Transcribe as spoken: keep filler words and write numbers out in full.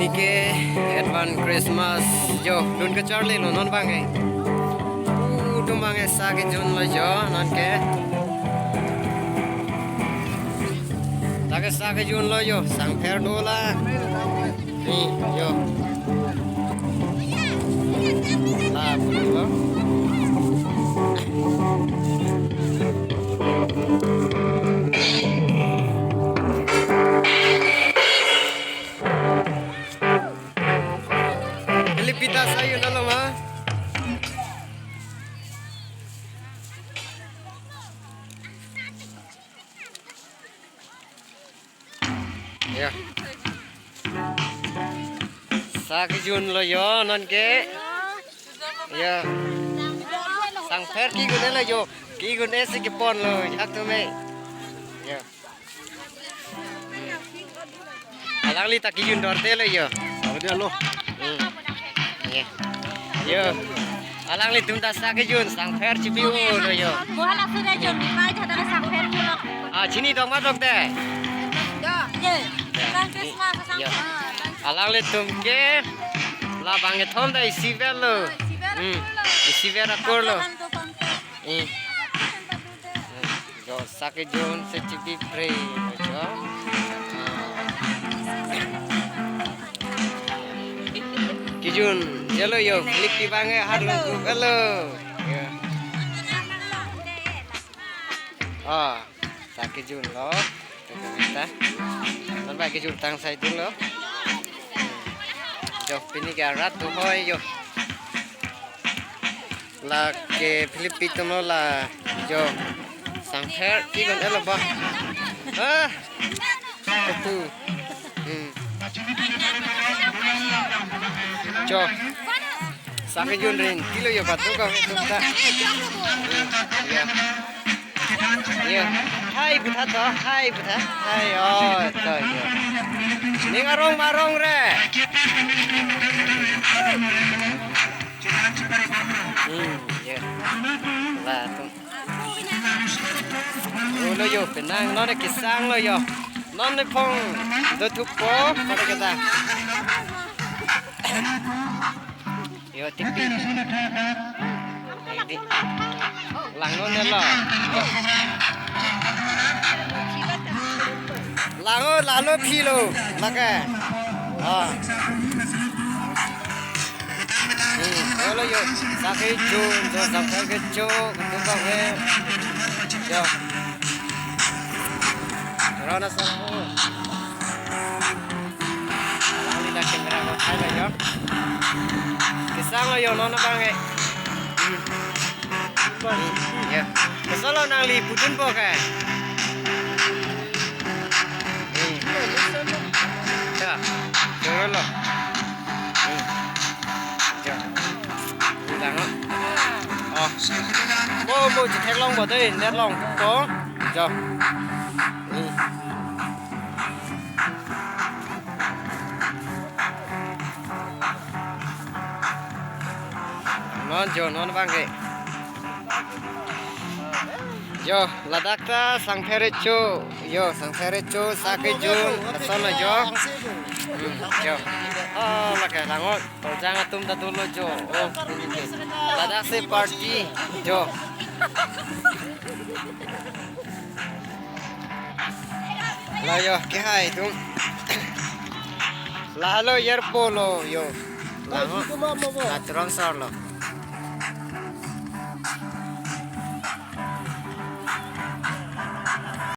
Ke advance Christmas jo dun kacharlilo non abangke. Utum abangke sa kejunlo jo nonke. Lake sa kejunlo jo, sangpher dolang. Ni jo. La pulo. Philip Peter sa yun along ha. Ya. Sa kejunlo jo nonke. Ya. Sangpher kigun-e lo jo. Kigun-e si keponlo. Jak tu me. Ya. Alangli ta kejun dorte lo jo. Abe dia lo. Hmm. Ye. Yo. Alanglitum ta sa kejun, sangpher chibi-o lo jo. Mohala sudah jom di mai jada sangpher pulo. Ah, chini dong ma dok de. Yo. Ye. Sang Christmas sang. Yo. Alanglitum ke labang kethom ta isiver lo. Hmm. Isiver akur lo. Hmm. Jo, sa kejun si chibi pre jo. Kejun, jalo jo, Philip abangke harlo, hello. Yo. Ah, sa kejunlo. Tata. Non abang kejun tang sai dunlo. Jo, pini ke arat tu hoi jo. Lake Philip atum lo la jo. Sangpher kigun-e lo ba. Ah. Ketu. Hmm. Jo. Sa kejun ring. Kilo jo batu ka tum ta. Hmm. Ya. Ya. Hai butha to. Hai butha. Hai, oh, to, ya. Ning arong marong re. Hmm, ya. La tum. Ulo jo, penang non kesanglo jo. Non ne phong do thupo, pada kita. Jo, tipi. Di. Langnon ne lo. Langnon, langnon philo. Lake. Ah. Hmm, ulo jo. Sa kejun, jo sangpher kecho, kecho abangke. Jo. Rona sa. Alangli la camera ko thai lo jo. Kesanglo jo non abangke. Hmm. Hmm, ya. Kosonlo nangli pudunpo ke. Hmm. Ya. Jolo lo. Hmm. Ya. Ulang lo. Oh. Mo mo chetheklongpo dei, netlong ko. Jo. Hmm. Non jo, non abangke. Jo, ladak ta sangpher kecho. Jo, sangpher kecho, sa kejun, lason lo jo. Hmm, jo. Oh, lake langnon. Tojang atum ta dolo jo. Oh, ladak si party jo. La jo, kehai atum. Lahelo yerpo lo jo. Langnon. La Tronsor lo.